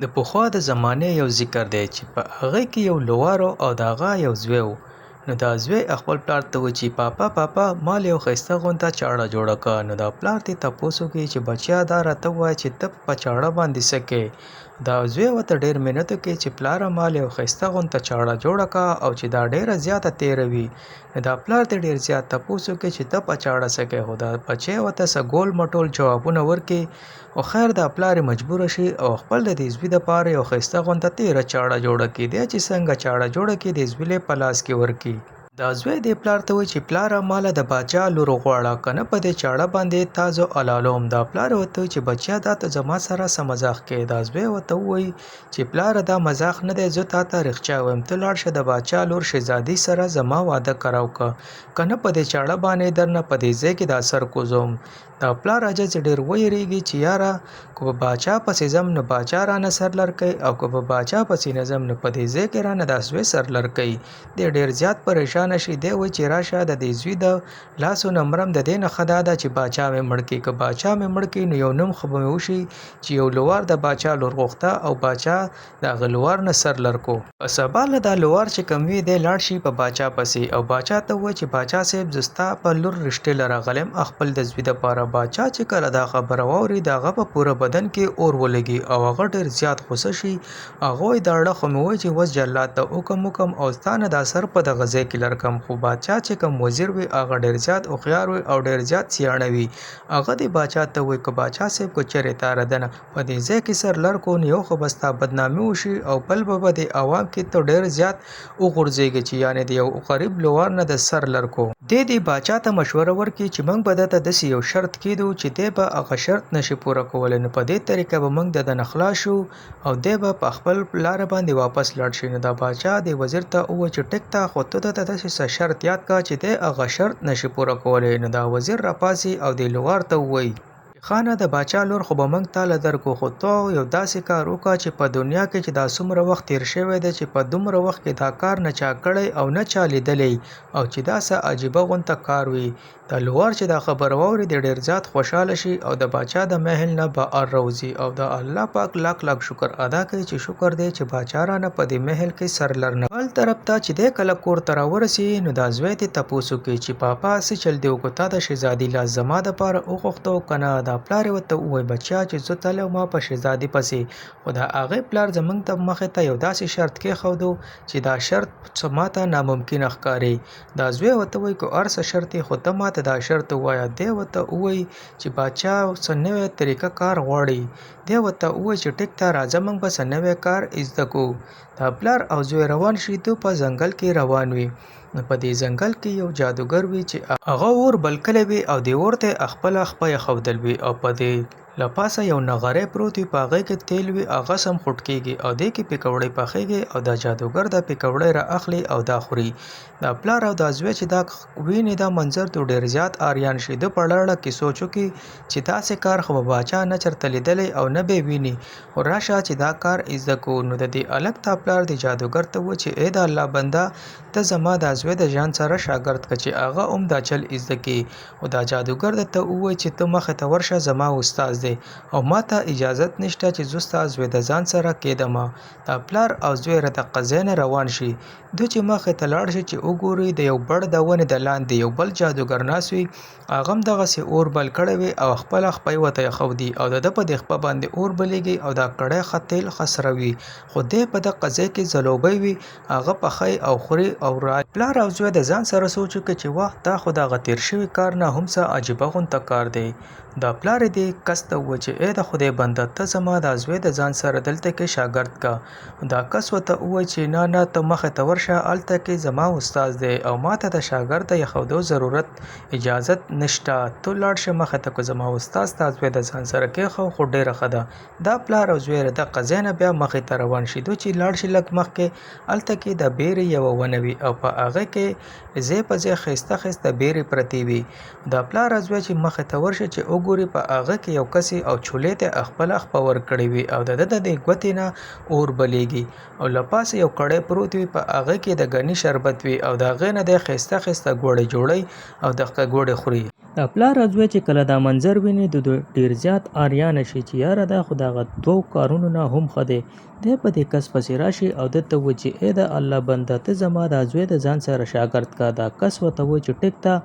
د پخوا د زمانې یو ذکر دی چې په هغه کې یو لوار او د هغه یو زوی و. نو دا زوی خپل پلار ته وایي چې پاپا پاپا ما له یو ښایسته غونته چاړه جوړه کړه. نو دا پلار ته تپوس وکړي چې بچیا دا راته ووایه چې ته په چاړه باندې څه کوې؟ دا زوی ورته ډېر منت وکړي چې پلاره ما له یو ښایسته غونته چاړه جوړه کړه او چې دا ډېره زیاته تېره وي. نو دا پلار ته ډېر زیات تپوس وکړي چې ته په چاړه څه کوې؟ خو دا بچی ورته څه ګول مټول جوابونه ورکړي. خو خیر دا پلار یې مجبور شي او خپل د دې زوی دپاره یو ښایسته غونته تېره چاړه جوړه کړي. دی چې څنګه چاړه جوړه کړي، دې زوی له په لاس کې ورکړي. دا زوی دې پلار ته وایي چې پلاره ما له د باچا لور وغواړه، که نه په دې چاړه باندې تا زه حلالوم. دا پلار یې ورته وایي چې بچیه دا ته زما سره څه مزاح کوې؟ دا زوی ورته ووایي چې پلاره دا مزاح نه دی، زه تا ته رښتیا وایم، ته لاړ شه د باچا لور شهزادي سره زما واده کراو که، که نه په دې چاړه باندې درنه په دې ځای کې دا سر کوزوم. دا پلار عجز ډېر ویریږي چې یاره که په باچا پسې ځم نو باچا رانه سر لر کوي او که په باچا پسې نه ځم نو په دې ځای کې رانه دا زوی سر لر کوي. دی ډېر زیات پریشانه شي. دی وایي چې راشه د دې زوی د لاسو نه مرم، د دې نه ښه دا ده چې باچا مې مړ کړي. که باچا مې مړ کړي نو یو نوم خو به مې وشي چې یو لوار د باچا لور غوښته او باچا د هغه لوار نه سر لر کو. په سبا له دا لوار چې کوم وي دی لاړ شي په باچا پسې او باچا ته ووایي چې باچا صاحب زه ستا په لور رشتې له راغلی یم خپل د زوی دپاره. باچا چې کله دا خبره واوري د هغه په پوره بدن کې اور ولګي او هغه ډېر زیات غوسه شي. هغه وایي دا ړه خو مې وایي چې وس جلاد ته حکم وکړم او ستا نه دا سر په دغه ځای کې لر کړم. خو باچا چې کوم وزیر وي هغه ډېر زیات هوښیار وي او ډېر زیات سیاڼه وي. هغه دې باچا ته وایي که باچا صاحب که چېرې تا ردنه په دې ځای کې سر لر کو نو یو خو به ستا بدنامي وشي او بل به په دې عوام کې ته ډېر زیات وغورځېږې چې یعنې د یو غریب لوار نه د سر لر کو. دی دې باچا ته مشوره ورکړي چې موږ به ده ته داسې یو شرط کېږدو چې دی به هغه شرط نه شي پوره کولی نو په دې طریقه به موږ د ده نه خلاص شو او دی به په خپل لاره باندې واپس لاړ شي. نو دا باچا دې وزیر ته وویل چې ټیک ده خو ته ده ته داسې څه شرط یاد کړه چې دی هغه شرط نه شي پوره کولی. نو دا وزیر راپاڅي او دې لوار ته ووایي. خانه د باچا لور خو به موږ تاله درکو خو ته یو داسې کار وکړه چې په دنیا کې چې دا څومره وخت تیر شوی دی چې په دومره وخت کې دا کار نه چا کړی او نه چا لیدلی او چې دا څه عجیبه غونته کار وي. دا لوار چې دا خبره واوري دی ډیر زیات خوشحاله شي او د باچا د محل نه بهر راوځي او د الله پاک لاک لاک شکر ادا کوي چې شکر دی چې باچا رانه په دې محل کې سر لر نه بل طرف ته چې دی کله کور ته راورسي نو دا زوی ترې تپوس وکړي چې پاپا څه چل دې وکړو تا د شهزادي لاس زما دپاره وغوښتو که نه؟ دا پلار یې ورته وویل بچیه چې زه تللی وم په شهزادي پسې خو د هغې پلار زمونږ ته مخې ته یو داسې شرط کېښودو چې دا شرط څه ماته ناممکنه ښکاري. دا زوی ورته وایي که هر څه شرط وي خو ته ماته دا شرط ووایه. دی ورته ووایي چې باچا څه نوی طریقه کار غواړي. دی ورته ووایي چې ټیک ده راځه مونږ به څه نوی کار زده کړو. دا پلار او زوی روان شي، دوی په ځنګل کې روان وي، نو په دې ځنګل کې یو جادوګر وي چې هغه اور بل کړی وي او دې اور ته یې خپله خپه ایښودل وي او په دې له پاسه یو نغری پروت وي، په هغې کې تیل وي، هغه سم خوټکېږي او دې کې پکوړې پخېږي او دا جادوګر دا پکوړې را اخلي او دا خوري. دا پلار او دا زوی چې دا ویني دا منظر دوی ډېر زیات آریان شي، دوی په ړه ړه کې سوچ وکړي چې داسې کار خو به باچا نه چرته لیدلی او نه به یې ویني، خو راشه چې دا کار زده کړو. نو د دې هلک دا پلار دې جادوګر ته وویل چې ای د الله بنده ته زما دا زوی د ځان سره شاګرد کړه چې هغه هم دا چل زده کړي. خو دا جادوګر ده ته وویل چې ته مخې ته ورشه زما استاد دی او ماته اجازت نشته چې زه ستا زوی د ځان سره کېدم. دا پلار او زوی ره دقه ځای نه روان شي. دوی چې مخې ته لاړ شي چې وګوري د یو بړ د ونې د لاندې یو بل جادوګر ناست وي. هغه هم دغسې اور بل کړی وي او خپله خپه یې ورته ایښودي او د ده په دې خپه باندې اور بلېږي او دا کړی ښه تېل ښه سره وي خو دی په دقه ځای کې ځلوبۍ وي هغه پخوي او خوري او پلار او زوی د ځان سره سوچ وکړي چې واه دا خو د هغه تېر شوي کار نه هم څه عجیبه غونته کار دی. دا پلار یې دې کس ته وویل چې ای د خدای بنده ته زما دا زوی د ځان سره دلته کې شاګرد که. دا کس ورته وویل چې نه نه ته مخې ته ورشه هلته کې زما استاد دی او ماته د شاګرد د یخودو ضرورت اجازت نشته ته لاړ شه مخې ته که زما استاد ستا زوی د ځان سره کېښو خو ډېره ښه ده. دا پلار او زوی له دقه ځای نه بیا مخې ته روان شي. دوی چې لاړ شي لږ مخکې هلته کې د بېرې یوه ونه وي او په هغې کې ځای په ځای ښایسته ښایسته بېرې پرتې وي. دا پلار او زوی چې مخې ته ورشي چې وګوري. وګوري په هغه کې یو کس او چولې ته خپله خپه ورکړې وي او د ده د دې ګوتې نه اور بلېږي او له پاسه یو کړی پروت وي، په هغه کې د ګني شربت وي او د هغې نه دی ښایسته ښایسته ګوړې جوړوي او دغه ګوړې خوري. دا پلار او زوی چې کله دا منظر ویني د دوی ډېر زیات اریانه شي چې یاره دا خو د هغه دوو کارونو نه هم ښه دی. دی په دې کس پسې راشي او ده ته ووایي چې ای د الله بنده ته زما دا زوی د ځان سره شاګرد که. دا کس ورته ووایي چې ټیک ده،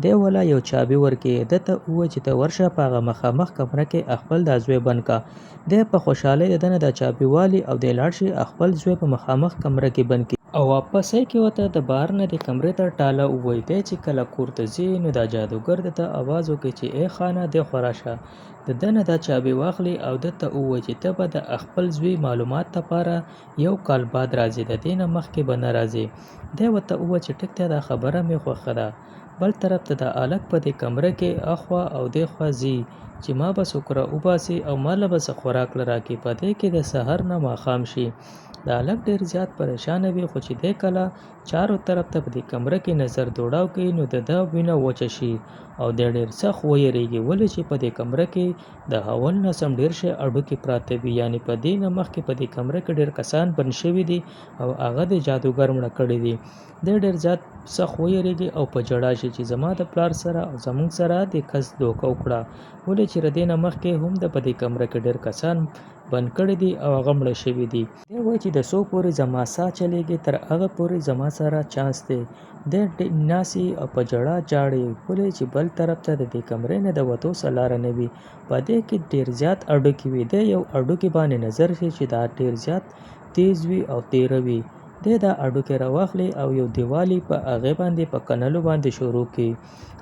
دی ولا یو چابي ورکړي، ده ته ووایي چې ته ورشه په هغه مخامخ کمره کې خپل دا زوی بند که. دی په خوشحالۍ د ده نه دا چابي والي او دی لاړ شي خپل زوی په مخامخ کمره کې بند کړي. او واپسۍ کې ورته د بهر نه دې کمرې ته ټاله ووایي. دی چې کله کور ته ځي نو دا جادوګر ده ته اواز وکړي چې ای خانه دی خو راشه. د ده نه دا چابي واخلي او ده ته ووایي چې ته به د خپل زوی معلومات لپاره یو کال بعد راځې، د دې نه مخکې به نه راځې. دی ورته ووایي چې ټیک ده دا خبره مې خوښه ده. بل طرف ته دا هلک په دې کمره کې اخوا او دېخوا ځي چې ما به څوک را وباسي او ما له به څه خوراک له راکړي. په دې کې د سهار نه ماښام شي. دا هلک ډېر زیات پریشانه وي، خو چې دی کله چارو طرف ته په دې کمره کې نظر دوړاو کړي نو د ده وینه وچه شي او دی ډېر سخت ویرېږي، ولې چې په دې کمره کې د اول نه سم ډېر شی هډوکي پراته وي، یعنې په دې نه مخکې په دې کمره کې ډېر کسان بند شوي دي او هغه د جادوګر مړه کړي دي. دی ډېر زیات سخت ویرېږي او په ژړا شي چې زما د پلار سره او زمونږ سره دې کس دوکه وکړه، ولې چې له دې نه مخکې هم د په دې کمره کې ډېر کسان بند کړي دي او هغه مړه شوي دي. دی وایي چې د څو پورې زما ساه چلېږي تر هغه پورې زما سره چانس دی. دی ناست وي او په ژړا ژاړي، ولې چې بل طرف ته د دې کمرې نه د وتو څه لاره نه وي. په دې کې ډېر زیات هډوکي وي. دی یو هډوکي باندې نظر شي چې دا ډېر زیات تېز وي او تېره وي. دی دا هډوکی راواخلي او یو دیوال یې په هغې باندې په کنلو باندې شروع کړي.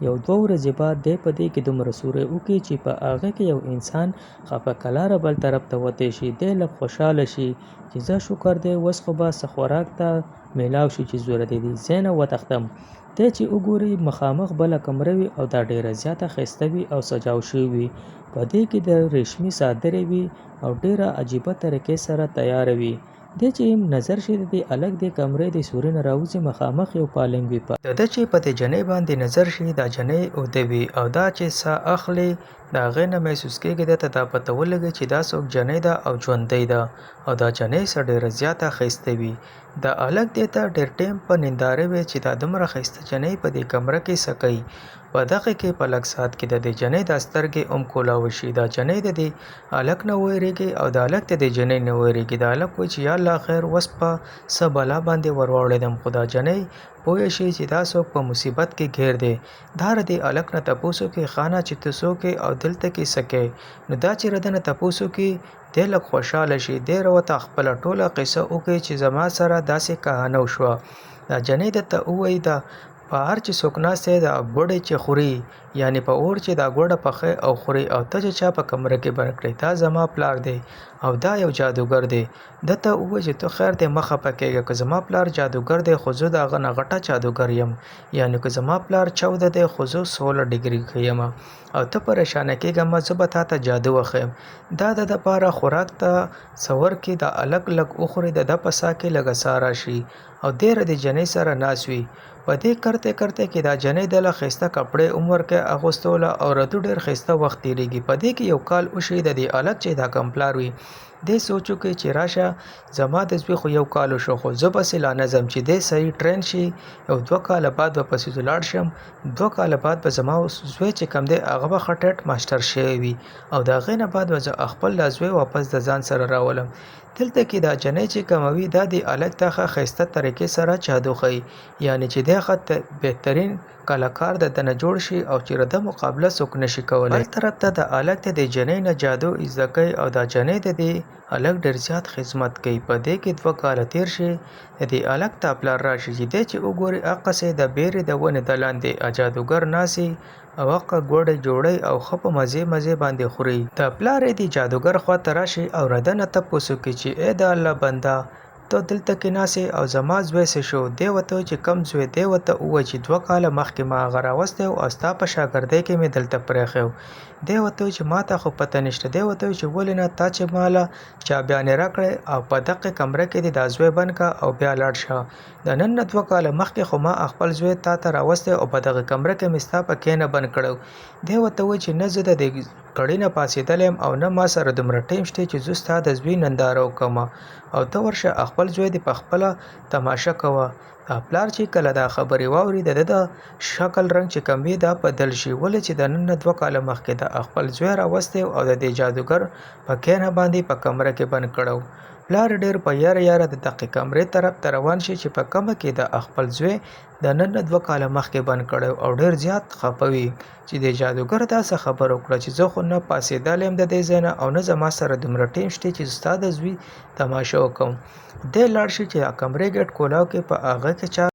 یو دوه ورځې بعد دی په دې کې دومره سوری وکړي چې په هغه کې یو انسان خپه کلاره بل طرف ته وتی شي. دی لږ خوشحاله شي چې ځه شکر دی اوس خو به څه خوراک ته میلاو شي چې زه له دې ځای نه وتښتم. دی چې وګوري مخامخ بله کمره وي او دا ډېره زیاته ښایسته وي او سجاو شوې وي. په دې کې د ریشمي څادرې وي او ډېره عجیبه طریقې سره تیاره وي. دی چې نظر شي د دې هلک دې کمرې د سوري نه راوځي مخامخ یو پالنګ وي په. د ده چې په دې جنۍ باندې نظر شي دا جنۍ اوده وي او دا چې ساه اخلي د هغې نه محسوس کېږي ده ته دا پته ولګي چې دا څوک جنۍ ده او ژوندۍ ده او دا جنۍ څه ډېره زیاته ښایسته وي. دا هلک دې ته ډېر ټایم په ننداره وي چې دا دومره ښایسته جنۍ په دې کمره کې څه کوي. په دغه کې په لږ ساعت کې د دې جنۍ دا سترګې هم کولاوې شي. دا جنۍ د دې هلک نه وېرېږي او دا هلک د دې جنۍ نه وېرېږي. دا هلک وایي چې یا الله خیر اوس په څه بلا باندې ورواوړېدم، خو دا جنۍ پوه شي چې دا څوک په مصیبت کې ګیر دی. دا له دې هلک نه تپوس وکړي خانه چې ته څوک یې او دلته کې څه کوې؟ نو دا چې له ده نه تپوس وکړي دی لږ خوشحاله شي. دی ورته خپله ټوله قصه وکړي چې زما سره داسې کهانه وشوه. دا جنۍ ده ته ووایي دا بهر چې څوک ناست دی دا ګوړې چې خوري یعنې په اور چې دا ګوړه پخوي او خوري او ته چې چا په کمره کې بند کړې دا زما پلار دی او دا یو جادوګر دی. ده ته ووایه چې ته خیر دی مه خفه کېږه که زما پلار جادوګر دی خو زه د هغه نه غټه جادوګر یم یعنې که زما پلار 14 دی خو زه 16 ډګري کې یم او ته پریشانه کېږه مه زه به تا ته جادو وښیم. دا د ده لپاره خوراک ته څه ورکړي دا هلک لږ وخوري د ده په ساه کې لږه ساه راشي او دی له دې جنۍ سره ناست وي. په دې کرته کرته کې دا جنۍ ده له ښایسته کپړې هم ورکړي اغوستو له او ردو ډېر ښایسته وخت تېرېږي. په دې کې یو کال وشي د دې هلک چې دا کوم پلار وي دی سوچ وکړي چې راشه زما د زوی خو یو کال وشو خو زه پسې لا نه ځم چې دی صحیح ټرین شي یو دوه کاله بعد به پسې زه لاړ شم دوه کاله بعد به زما زوی چې کوم دی هغه به ښه ټیټ ماسټر شوی وي او د هغې نه بعد به زه خپل دا زوی واپس د ځان سره راولم. دلته کې دا جنۍ چې کومه وي دا دې هلک ته ښه ښایسته طریقې سره جادو ښیي یعنې چې دی ښه بهترین کلاکار د ده نه جوړ شي او چې د ده مقابله څوک نه شي کولی. بل طرف ته دا هلک د دې جنۍ نه جادو زده کوي او دا جنۍ د دې هلک ډېر زیات خدمت کوي. په دې کې دوه کاله تېر شي د دې هلک ته پلار راشي چې دی چې وګوري هقسې د بېرې د ونې د لاندې جادوګر ناست او هقه ګوړې جوړوي او ښه په مزې مزې باندې خوري. د پلار یې د جادوګر خوا ته راشي او له ده نه تپوس وکړي چې ای د الله بنده! ته دلته کې ناست یې او زما زوی څه شو؟ دی ورته وایي چې کوم زوی؟ دی ورته ووایي چې 2 کاله مخکې ما هغه راوستی و او ستا په شاګردۍ کې مې دلته پرېښی و. دی ورته وایي چې ماته خو پته نشته. دی ورته وایي چې ولې نه، تا چې ماله چابیانې راکړې او په دقې کمره کې دې دا زوی بند که او بیا لاړ شه. د نن نه 2 کاله مخکې خو ما خپل زوی تا ته راوستی او په دغه کمره کې مې ستا په کینه بند کړی و. دی ورته وایي چې نه زه د دې کړي نه پاڅېدلی یم او نه ما سره دومره ټایم شته چې زه ستا د زوی ننداره وکړم او ته ورشه خپل زوی دې په خپله تماشه کوه. دا پلار چې کله دا خبرې واوري د ده د شکل رنګ چې کوم وي دا بدل شي، ولې چې د نن نه 2 کاله مخکې د خپل زوی راوستی او د دې جادوګر په کینه باندې په کمره کې بند کړی و. پلار ډېر په یاره یاره د دقې کمرې طرف ته روان شي چې په کومه کې د خپل زوی د نن نه 2 کاله مخکې بند کړی او ډېر زیات خفه وي چې دې جادوګر داسې خبره وکړه چې زه خو نه پاڅېدلی یم د دې ځای نه او نه زما سره دومره ټایم شته چې ستا د زوی تماشه وکړم. دی لاړ شي چې د کمرې ګېټ کولاو کې په هغه کې چا